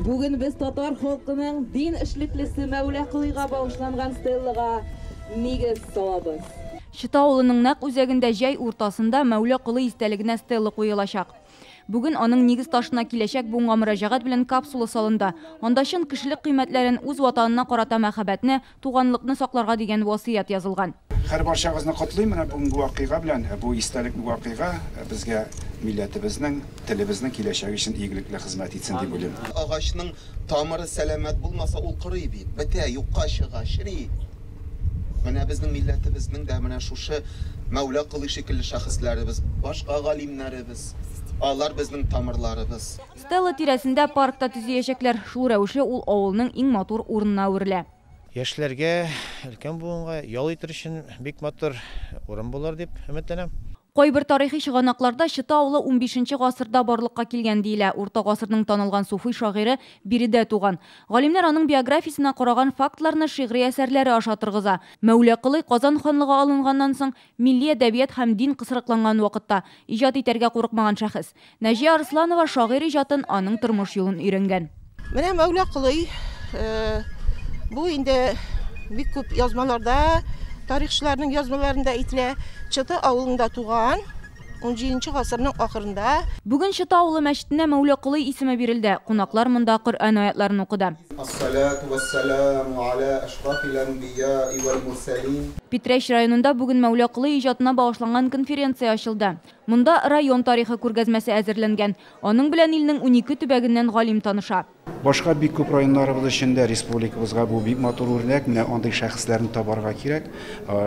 Бүген без татар халкының дин эшлеклесе Мәүла Колыйга багышланган стеллага нигез салабыз. Чыта авылының нәкъ үзәгендә җәй уртасында Мәүла Колый истәлегенә стелла куелачак. Бүген аның нигез ташына киләчәк буынга мөрәҗәгать белән капсула салынды. Анда чын кешелек кыйммәтләрен, үз ватанына карата мәхәббәтне, туганлыкны сакларга дигән васыять язылган. Һәр барчагызны котлыйм менә бүгенге вакыйга белән. Бу истәлекле вакыйга безгә милләтебезнең, телебезнең киләчәге өчен игелекле хезмәт итсен дип уйлыйм. Агачның тамыры сәламәт булмаса, ул корый бит, бетә, юкка чыга, чери. Менә безнең милләтебезнең дә менә шушы Мәүла Колый шикелле шәхесләребез, башка галимнәребез, алар безнең тамырларыбыз. Стелла тирәсендә парк та төзиячәкләр. Шул рәвешле ул авылның иң матур урынына әверелә. Яшьләргә, өлкән буынга ял итер өчен бик матур урын булыр дип өметләнәм. Кайбер тарихи чыганакларда Чыта авылы 15 гасырда барлыкка килгән диелә. Урта гасырның танылган суфый шагыйре биредә туган. Галимнәр аның биографиясенә караган фактларны шигъри әсәрләре аша торгыза. Мәүла Колый Казан ханлыгы алынганнан соң милли әдәбият һәм дин кысрыкланган вакытта иҗат итәргә курыкмаган шәхес. Наҗия Арсланова шагыйрь иҗатын, аның тормыш юлын өйрәнгән. Менә Мәүла Колый бу инде бик күп язмаларда, тарихчыларның язмаларында әйтелә. Чыты авылында туган 17 гасырның ахырында. Бүген Чыта авылы мәчетенә Мәүла Колый исеме бирелде. Кунаклар монда Коръән аятларын укыды. Ассалату вассаламу аля ашрафил анбияи вәл мурсалин. Питрәч районында бүген Мәүла Колый иҗатына багышланган конференция ачылды. Монда район тарихы күргәзмәсе әзерләнгән. Аның белән илнең 12 төбәгеннән галим таныша. Башка бик күп районнарыбыз өчен дә республикабызга бу бик матур үрнәк. Менә андый шәхесләрне табарга кирәк.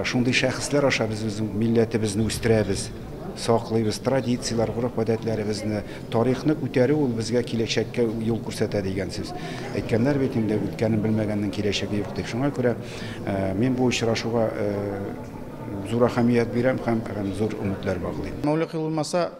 Шундый шәхесләр аша без үзебезнең милләтебезне үстерәбез, саклыйбыз, традицияләр, гореф-гадәтләребезне, тарихны күтәрү ул безгә киләчәккә юл күрсәтә дигән сүз. Әйткәннәр бит инде, үткәнен белмәгәннең киләчәге юк дип. Шуңа күрә мин бу очрашуга зур әһәмият бирәм һәм зур өметләр баглыйм. Мәүла Колый булмаса,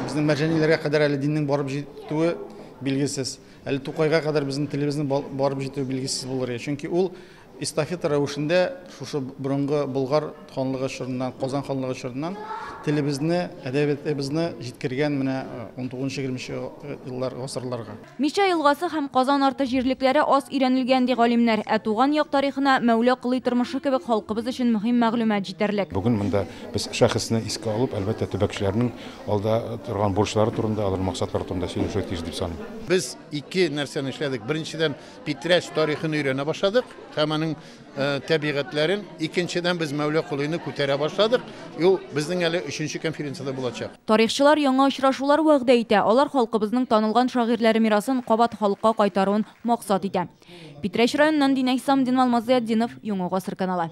безнең Мәрҗаниләргә кадәр әле диннең барып җитүе билгесез. Әле Тукайга кадәр безнең телебезнең барып җитүе билгесез булыр. Чөнки ул эстафета рәвешендә шушы борынгы Болгар ханлыгы чорыннан, Казан ханлыгы чорыннан телебезне, әдәбиятыбызны җиткергән менә 19-20 еллар гасырларга. Мишә елгасы һәм Казан арты җирлекләре аз өйрәнелгән ди галимнәр. Ә туган як тарихына Мәүла Колый тормышы кебек халкыбыз өчен мөһим мәгълүмат җитәрлек. Бүген монда без шәхесне искә алып, әлбәттә, төбәкчеләрнең алда торган бурычлары турында, аларның максатлары турында сөйләшергә тиеш дип саныйм. Без ике нәрсәне эшләдек. Беренчедән, Питрәч тарихын өйрәнә башладык һәм аның табигатьләрен. Икенчедән, без Мәүла Колыйны күтәрә башладык. Ул безнең әле 3нче конференцияда булачак. Тарихчылар яңа очрашулар вәгъдә итә. Алар халкыбызның танылган шагыйрьләре мирасын кабат халыкка кайтаруын максат итә. Питрәч районыннан Динә Исламдинова, Алмаз Зыятдинов, Яңа Гасыр каналы.